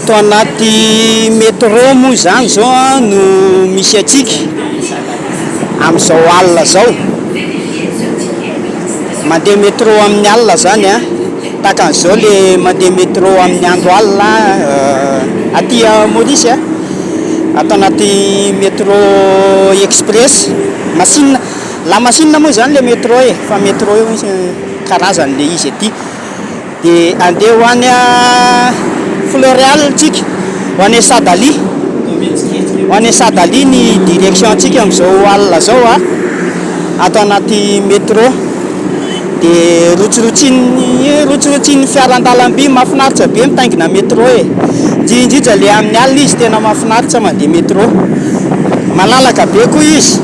Ato anaty métro moa izany izao no misy antsika amin'izao alina izao. Mandeha métro amin'ny alina izany an, tahaka an'izao ilay mandeha métro amin'ny andro alina aty Maorisy an, ato anaty métro express, machine, la machine moa izany ilay métro e, fa métro io karazany ilay izy aty. Dia andeha ho any Floréal tsika, ho any Sadali, ho any Sadali ny direction tsika amin'izao alina izao a, ato anaty métro, dia rotsirotsian'ny rotsirotsian'ny fiaran-dalamby, mahafinaritra be mitaingina métro e, indrindra indrindra ilay amin'ny alina izy tena mahafinaritra mandeha métro, malalaka be koa izy,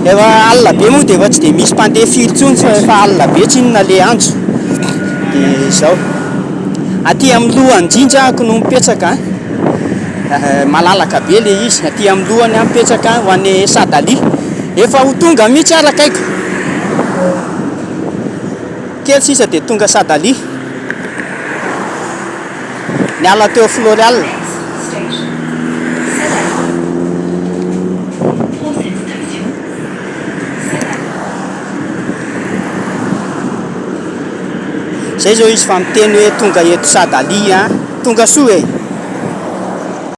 efa alina be moa dia efa tsy dia misy mpandeha firy intsony fa efa alina be tsinona ilay andro. Dia izao, aty amin'ny lohany indrindra ako no mipetraka an, malalaka be ilay izy, aty amin'ny lohany aho mipetraka ho any Sadali, efa ho tonga mihitsy ary akaiko, kely sisa dia tonga Sadali, niala teo Floréal. Zay zao izy fa miteny hoe tonga eto Sadali a! Tonga soa e!